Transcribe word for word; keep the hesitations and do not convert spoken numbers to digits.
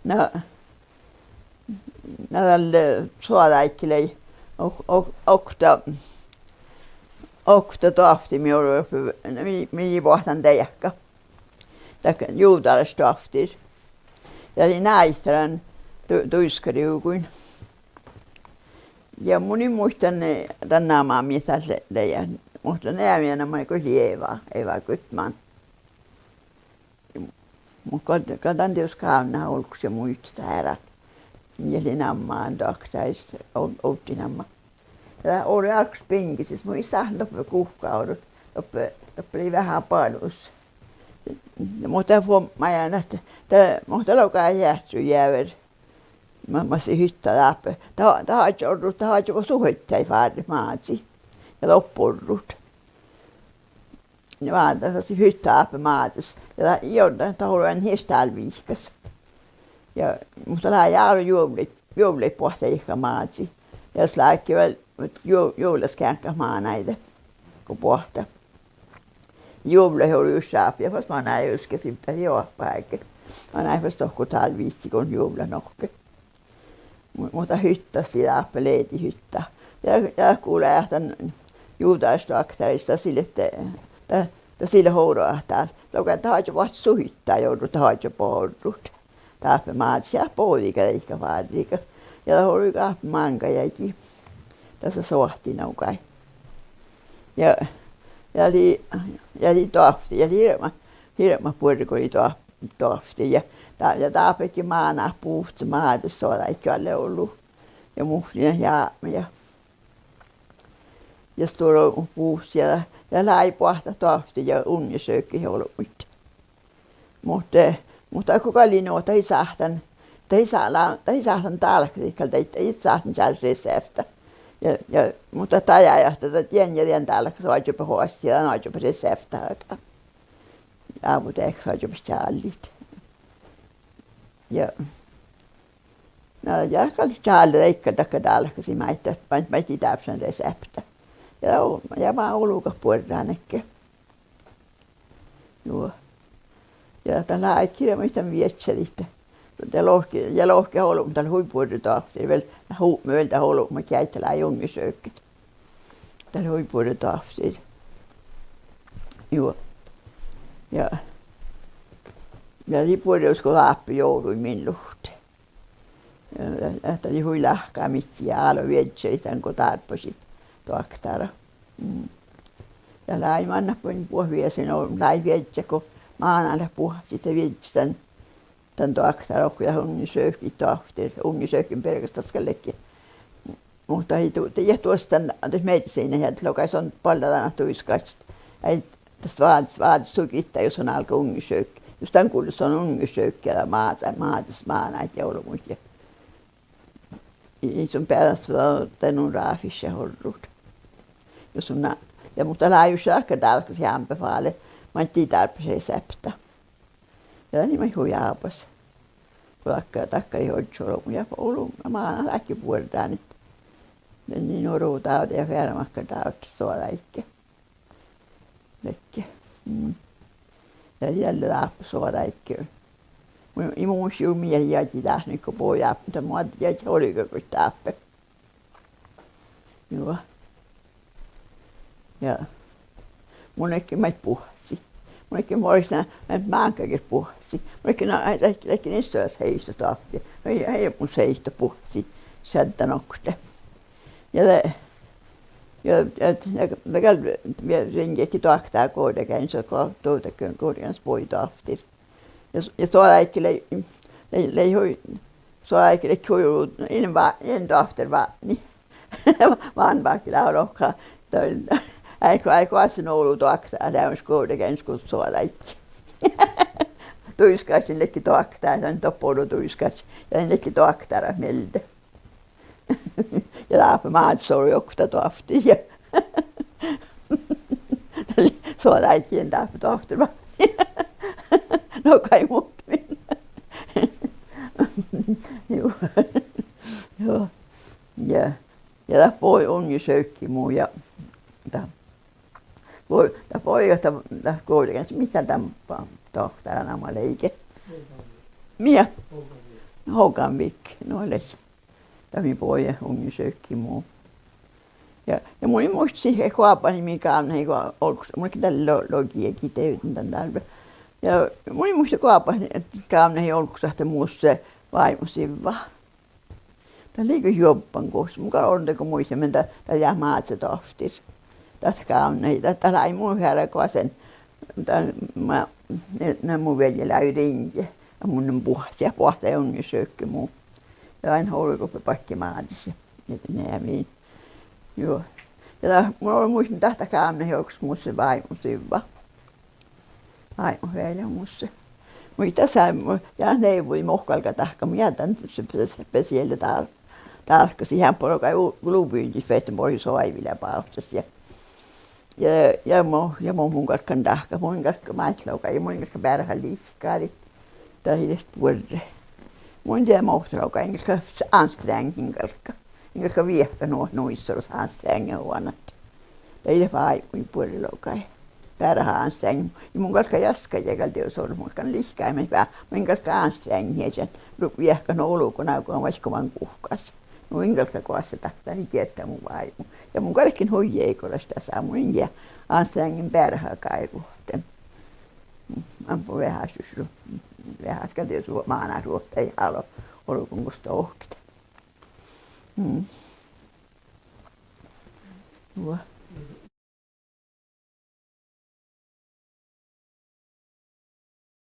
Na, na dalle soađáigge lei ok-, ok-, okta, okta doavtti mii olu, mii, mii boahtán deike. Dat juvdalaš doavttir. Ja lei náitalan du-, duiskkarivguin. Ja mun in muittán, eh, dan namma mii dalle lei, muhto eamiina maid goit lei Eva, Eva Gutman. Muhto gal, gal dan dieđus gávdná olggos ja muittá eará. Ja lei namma doaktáris, o-, ovddinamma. Ja dat olu álggos biŋgesis, mun in sáhtán doppe guhká orrut, doppe, doppe lei veahá balus. Muhto fuomáján ahte, de, muhto logai jeahču jeaver, ma-, mas lei hytta dáppe. Dat, dat oažžu orrut, dat oažžu go suhittai fárret Mázii. Ja doppe orrut. Ja vádá, dat lei hytta dáppe Mázes. Ja dat, ja dat olu ain hieš dál vihkkes. Ja, muhto lei álo juovllaid, juovllaid boahtá deike Mázii. Ja das lei vel juo-, juovlaskeaŋkka mánáide go boahtá. Juovllaid olu šáppi ja fas mánáide uskkasii, dat lei oahpaheaddji. Mánáide fas dohko dál vihkkis go juovllat nohkke. Mu-, muhto hyttas lei dáppe ledi hytta. Ja, ja gulai ahte dan juvdalaš doaktáris dat ii leat, dat, dat ii leat oro ahte dál. Logai dat oažžu boahtit suhittai orrut, dat oažžu bohte orrut. Dáppe Mázes ja bođiiga deike fárriga. Ja dat olu dáppe máŋga jagi. Dasa soahti nogai. Ja, ja lei, ja lei doavtti, ja lei hirbmat, hirbmat buorre go lei doa-, doavtti. Ja dá-, ja dáppe ledje mánát buhcce, Mázes soađáigge dalle olu. Ja muhtimat jápme ja, ja stuorra buhcce ja, ja lei boahtá doavttir ja unjasökit olbmuid. Muhto, muhto go gal lei nu ahte ii sáhtán, dat ii sá-, dat ii sáhtán dálkasit gal daid, ii sáhtán čállát reseavtta. Ja, ja, muhto dat jagi ahte dat dien ja dien dálkkas oažžubehoastit ja dan oažžubereseavtta ápoteahkas oažžubečállit. Ja, na ja gal čállit daid gal dakkár dálkkasit maid, maid, maid ii dárbbašan reseavtta. Ja, ja mat olggat buorránedje. Juo. Ja dat lei áiggi, mii dan viežžadit. Ja lohke, ja lohke olbmot, dat lei hui buorre doavttir vel, hupme vel dat olbmot geaid, dat lei unjasökit. Dat lei hui buorre doavttir. Juo. Ja, ja lei buorre dieđusge dáppe jođuid min luhtte. Ja, ja dat lei hui lahka mihkkege ja álo viežžadit dan go dárbbašit doaktára. Mm. Ja lei mannat buot viesain, lei viežžat go mánát leat buohcci, de viežžat dan, dan doaktára dohko ja unjasökit doavttir, unjasökkin beargastahttá gal ledje. Muhto ii du-, de ii duostan, dat medisiinnat ja logai son balla dan ahte duiskaččat. Ai, das vázes, vázes su gitta jus son álgá unjasökki. Jus dan gullet son unjasökki ja Mázes, Mázes mánáid ja olbmuid ja ii son beassat dan ráfiššat orrut. Jus son na-, ja muhto lei dakkár dálkkasit anbefalet, maid ii dárbbaš reseavtta. Ja dat lei maid hui ábas. Go dakkár, dakkáriid ožžo olbmot ja olu mánát áiggi buorránit. Dainna nuoruhusdávde ja fearemakkardávde soađáigge. Ledje. Mm. Ja dalle dáppe soađáigge. Mu-, ii mu muitte mii jagi dát nugo bođii, muhto mo jagi olggoš dáppe. Juo. Ja mun ledjen maid buohcci. Mun ledjen morgna, eh, máŋga ger buohcci. Mun ledjen, na, ledjen, ledjen issoras heittot doavttir. Ai, ai, mun heittot buohcci šaddan oktii. Ja de, ja, ja, ja, de gal, ja rin ledje doaktára Guovdageainnus, go-, Guovdageainnus bođii doavttir. Ja s-, ja soađáigge lei, lei, lei hui, soađáigge ledje hui, in va-, in doavttir vátnii. Vánbáhkki lávii lohkat, dat, áiggo, áiggo oassin olu doaktára leamaš Guovdageainnus go soađáigge. Duiskašin ledje doaktára, dan doppe olu duiskaš. Ja ledje doaktára mielde. Ja dáppe Mázes olu okta doavttir ja soađáigge dáppe doavttir vátnii. Logai muhtumin. Juo. Juo. Ja, ja dat bođii unjasökki mu ja dat Go-, dat bođii, dat, dat Guovdageainnus, mis dan ba-, doaktára namma lei ge? Mii? Hogan Vik, nu lei. Dat mii bođii unjasökki mu. Ja, ja mun in muitte sihke goabbáhii mii gávnnahii go olggos, mun ledjen dalle lo-, logi jagi dieđusge dan dálve. Ja mun in muitte goabbáhii gávnnahii olggos ahte mus lei váimosivva. Dat lei go juobban gus. Mun gal orun dego muittán, mun dat, dat lei Máze doavttir. Dat gávnnahii, dat, dat lei mu heargá sen. Dat, ma, ne, ne mu viellja lávii rinje. Ja mun lean buohcci, buohccá unjasökki mu. Ja ain olgos badjel Mázes. Ja, ja neami. Juo. Ja dat, mun in muitte, dat, dat gávnnahii olggos mus lei váimosivva. Váimosveaháš mus lei. Muittán sa-, mu-, ja neivvui mo galgá dahkat, mun ja dan spes-, spesiella dál-, dálkkasit, eambbo logai u-, lubbiid ferte, boahtá soaivvi lea bávččas ja, ja, ja mo, ja mo mun galggan dahkat, mun in galgga maid logai, ja mun in galgga beare lihkadit. Dat ii leat buorre. Mun in dieđe mo logai, in galgga s-, anstrenge in galgga. In galgga viehkat nu-, nuissoras anstrenge oanet. Dat ii leat váivi buorre logai. Beare anstrenge. Ja mun galgga jaskka ja gal dieđus olu, mun galggan lihkadit maid veahá, mun in galgga anstrenge iežan. Lu-, viehkat nu olgo, nu go vaikko man guhkás. Nu in galgga goassege dat, dat ii gierda mu váivu. Ja mun galgen hui jeigoraš dasa, mun in ja anstrengen beare gáiruohten. Eambbo veaháš, veaháš gal dieđus máná ruohta ja álo olgun gos dohkket. Mm. Juo.